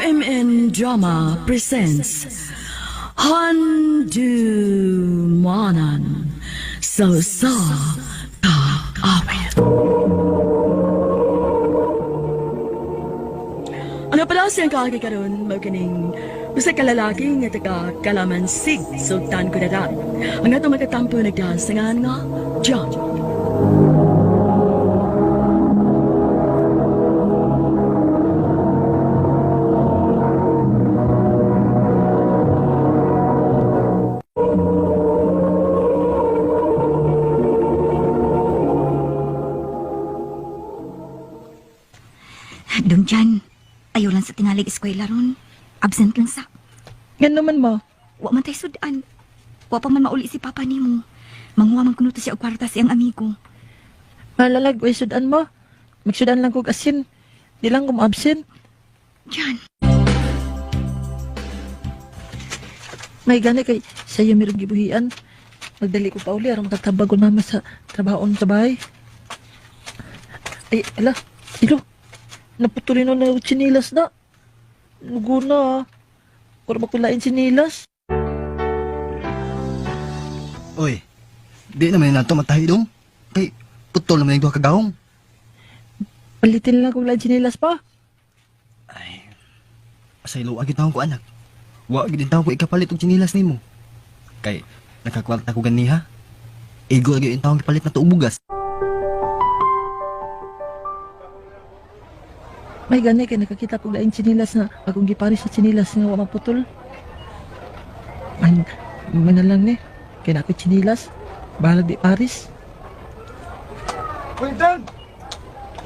RMN Drama presents Handumanan sa sa Kaawit. Ano pala siyang kaagi karon mao kining usa ka lalaki nga taga Kalamansig, Sultan Kudarat. Ang atong matatampo nagdasangan nga John. Dong dyan, ayaw lang sa tingalig eskwela ron. Absent lang sa. Nga naman ma, Wa man tay sudan. Wa pa man mauli si papa nimo. Manguha man kuno to siya og kwarta siyang amigo. malalag way sudan ma. Magsudan lang kog asin. Di lang ko absent. Jan, May gani kay saya merong gibuhian. Magdali ko pa uli aron makatabag ko mama sa trabahoon sa bahay. Ay, ala, ilo. Naputulin na na chinilas na. Lugo na ah. Wala makulain chinilas. Oy, di naman na to matahi dong. Kay, putol naman yung duha ka gahong. Palitin lang kog lain chinilas pa. Ay, pasaylo agad taon ko anak. Wa gid taon ko ikapalit og tsinilas nimo. Kay, nakakwarta ko ganiha. Igo lagi yung taong kapalit na to og bugas. May gani kay nakakita kog lain chinilas na akong giparis sa chinilas nga wa maputol. Ay, man na lang ni. Kay na ako chinilas. Bahalag di paris. Hoy, Dan!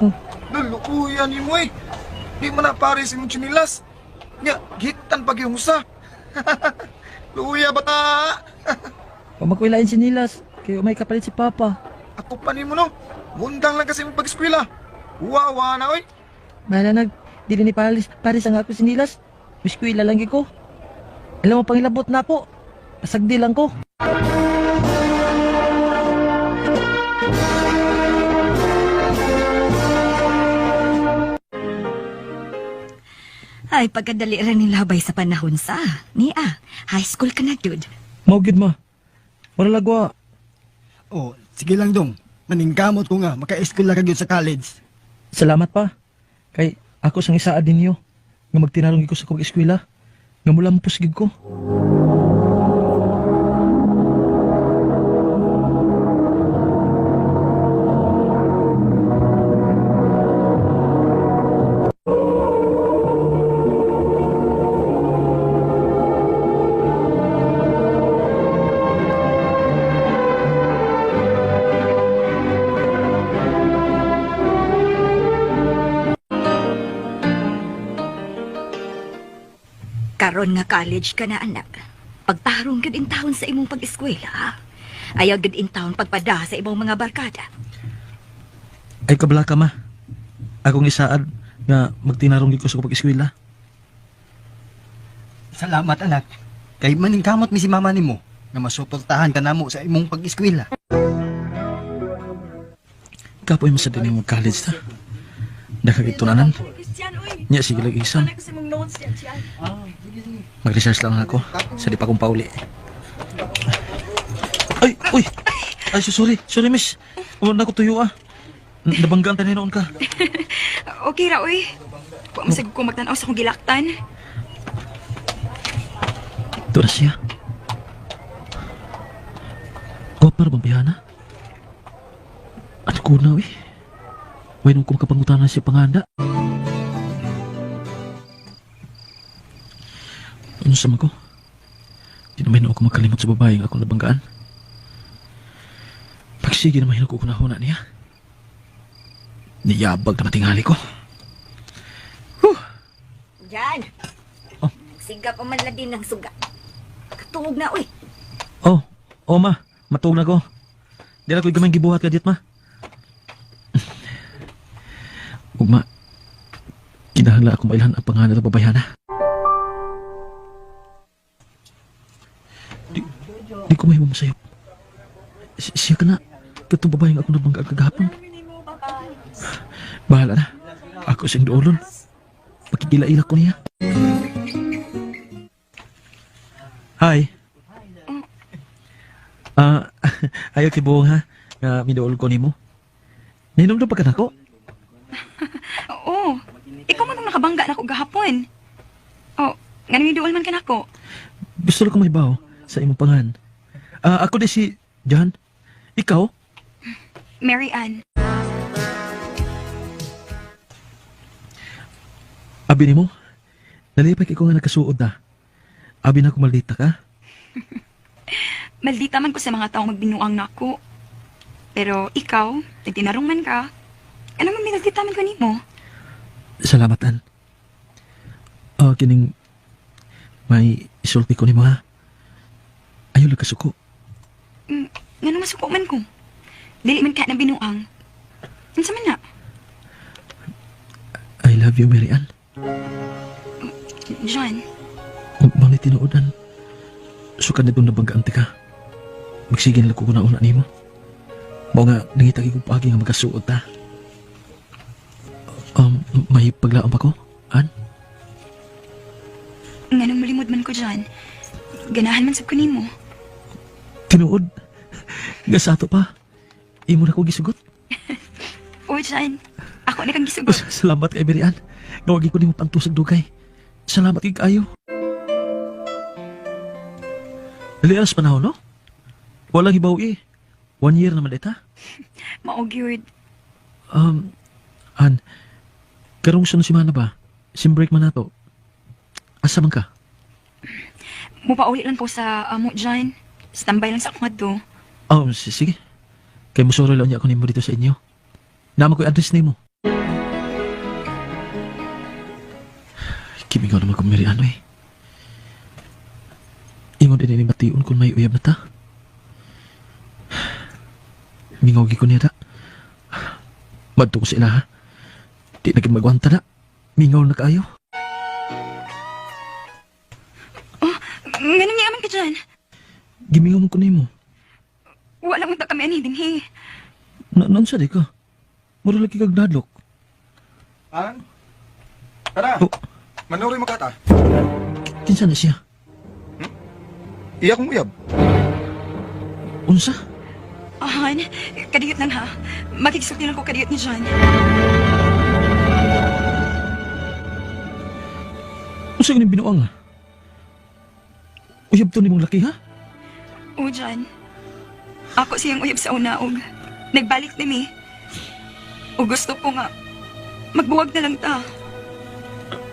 Oh. Lulukuyan ni mo eh. Di mo na pare si mong chinilas. Nga, gitan pag yung usa. Luya ba ta? Wa makuilain chinilas. Kay may kapalit si Papa. Ako pa ni mo no. Mundang lang kasi mong pag-eskwela. Wawa na oy. Bahala nag dili ni paris paris ang ako chinilas. Miskwila lang gyud ko. Alam mo pangilabot na ako. Pasagdi lang ko. ay pagkadali ra ni labay sa panahon sa. Nia, high school ka na gyud. Mao gyud ma. Wala lagwa. Oh, sige lang dong. Maningkamot ko nga, maka-eskwela ka gyud sa college. Salamat pa. Kay ako sang isaad ninyo nga magtinarong gyud ko sa kog eskwela. Nga mulampos gyud ko. Karon nga college ka na anak. Pagtarong gud in taon sa imong pag-eskwela. Ha? Ayaw gud in taon pagpada sa imong mga barkada. Ay kabla ka ma. Akong isaad nga magtinarong gyud ko sa kog eskwela. Salamat anak. Kay maningkamot mi si mama nimo nga masuportahan ka namo sa imong pag-eskwela. Kapoy mo sa din mo college ta. Nakagitunanan. Nya sige lang exam. Mag-research lang ako sa di pa kong pauli. Ay, uy. Ay, so sorry. Sorry, miss. Wala na ko tuyo ah. Nabanggaan tayo noon ka. Okay ra oy. Wa masag ko magtan-aw sa akong gilaktan. Ito na siya. Gwapa ra bang bihana? Ano ko na, uy? Way nung kumakapangutan siya panganda. Ano sa ko? Di naman ako makalimot sa babaeng akong nabanggaan. Pagsige naman ko kunahuna niya. Niyabag na matingali ko. Jan. Oh. Siga pa man lagi ng suga. Katuog na oy. Oh, oh ma, matuog na ko. Di na ko'y gamay gibuhat ka dit ma. Ugma, kinahanglan akong mailhan ang pangalan ng babayhana. Di ko mahimo masayop. Siya ka na. Katong babaeng ako nabanggaan kagahapon. Bahala na. Ako siyang duolon. Pakigila-ila ko niya. Hi. Ah, ayaw tibuong ha. Nga miduol ko nimo. Ninom pa ka nako? Oo. Ikaw man ang nakabangga nako gahapon. Oh, nganong iduol man ka nako? Gusto lang ko mahibaw sa imong pangan. Ah, ako di si John. Ikaw? Mary Ann. Abi nimo? Nalipay kay ko nga nagkasuod na. Abi na ko maldita ka. Maldita man ko sa mga taong magbinuang nako. Pero ikaw, nagtinarong man ka. Ano man minaldita man ko nimo? Salamat, An. Ah, kining may isulti ko nimo ha. Ayaw lang kasuko. Ngano masuko man ko? Dili man ka na binuang. Unsa man na? I love you, Mary Ann. John, Mangni tinuodan. Sukad na itong nabanggaan ka. Magsige na lang ko na una nimo. Mao nga, nangita kong paagi nga magkasuot ta. May paglaom pa ko, An? nganong malimod man ko John. Ganahan man sab ko nimo. Tinuod. Nga sa ato pa. Imo na ko gisugot. O John, ako na kang gisugot. Salamat kay Mary Ann. Nga wagi ko nimo pantusag dugay. Salamat kay kaayo. Dali alas panahon, no? Walang hibaw eh. 1 year naman ita. Mao gyud. An, karong sunod semana ba? Sim break man nato. Asa man ka? Mupauli lang ko sa amo John. Standby lang sa akong adto. Oh, sige. Kay musuro lang niya ako nimo dito sa inyo. Nama ko'y address nimo. Kimingaw naman kung Mary ano eh. Ingon din ni mation kung may uyab na ta. Mingaw gi ko niya da. Madto ko sila ha. Di na gid magwanta na. Mingaw na kaayo. Nganong niya man ka John? Gimingaw man ko nimo. Wala mo ta kami ani dinhi. Na naunsa di ka? Mura lagi kag nadlok. An? Tara, Oh, manuroy mo kata. kinsa na siya? Iya kong uyab. Unsa? Ahan, kadiyot lang ha. Makikisuti lang ko kadiyot ni John. Unsa ganing binuang ha? Uyab to nimong laki ha? O John, ako siyang uyab sa una og nagbalik ni mi. O gusto ko nga magbuwag na lang ta.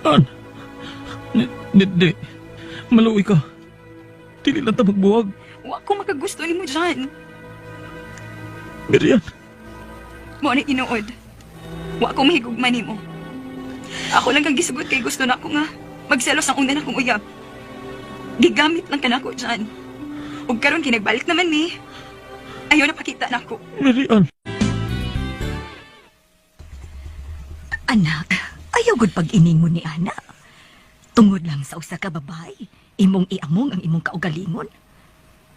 An? Di, di, di. Maluoy ka. Dili lang ta magbuwag. Wa ko makagusto nimo John. Miriam. Mo ni tinuod. Wa ko mahigugma nimo. Ako lang kang gisugot kay gusto na ako nga magselos ang una na kong uyab. Gigamit lang ka nako John. Ug karon kinagbalik naman mi. Ayaw na pakita nako. Miriam. Anak, ayaw gud pag-ining mo ni ana. Tungod lang sa usa ka babae, imong iamong ang imong kaugalingon.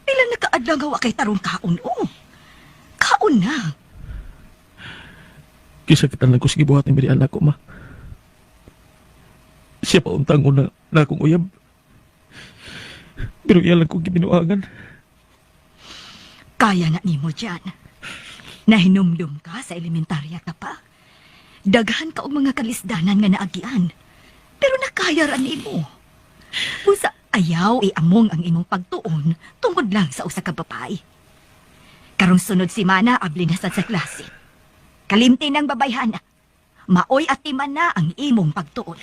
Pila na kaadlaw nga wa kay tarong kaon o. Kaon na. Kisakitan lang ko sige buhat ni Miriam ako, ma. Siya pa untang una na akong uyab. Pero iya lang kong gibinuangan. Kaya na nimo diyan. Nahinumdum ka sa elementarya ka pa. Daghan ka og mga kalisdanan nga naagian. Pero nakaya ra nimo. Busa ayaw iamong ang imong pagtuon tungod lang sa usa ka babae. Karong sunod simana abli na sad sa klase. Kalimti ng babayhana. Maoy atiman na ang imong pagtuon.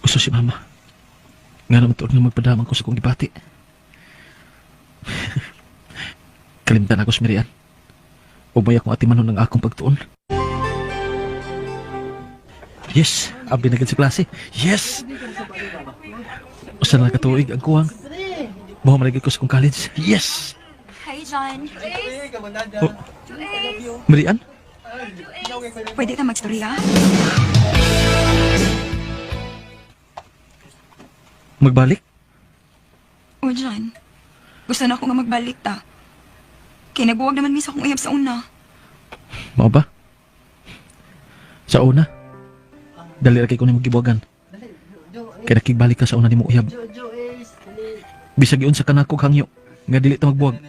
Uso si mama. Nga naman tuod nga magpadamang ko sa kong gibati. Kalimtan ako sa Miriam. Umay akong atimanon ng akong pagtuon. Yes! Abi na gid sa klase. Yes! Usa na lang katuig ang kuwang. Mao man ko sa kong college. Yes! Hi John. Oh. Miriam? Pwede ta magstorya? Magbalik? O John, gusto na ako nga magbalik ta. Kay nagbuwag naman mi sa akong uyab sa una. Mao ba? Sa una, Dali ra kay ko nimo gibuwagan. Kay nakigbalik ka sa una nimo uyab. Bisag giunsa ka nako hangyo nga dili ta magbuwag.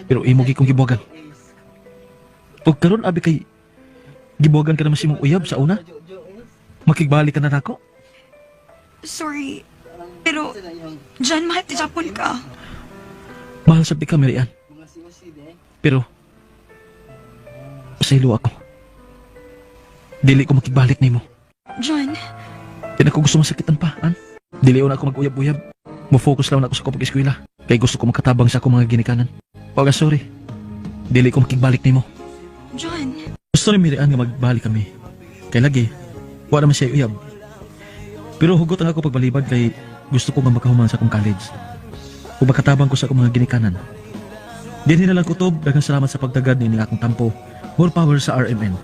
Pero imo gyud kong gibuwagan. Ug karon abi kay gibuwagan ka naman sa imong uyab sa una. Makigbalik ka na nako. Sorry. Pero, John, mahal ti Japon ka. Mahal sa ka, Mary Ann. Pero pasaylo ako. Dili ko makigbalik nimo. John, Di na ko gusto masakitan pa, an? Dili na ako mag-uyab-uyab. Mo-focus lang na ako sa pag-eskwela. Kay gusto ko makatabang sa akong mga ginikanan. Paga sorry. Dili ko makigbalik nimo. John. Gusto ni Mary Ann nga magbalik kami. Kay lagi, wala man siya uyab. Pero hugot ang ako pagbalibad kay gusto ko nga makahuman sa akong college. Ug makatabang ko sa akong mga ginikanan. Dinhi na lang kutob, daghang salamat sa pagdagad nining akong tampo. More power sa RMN.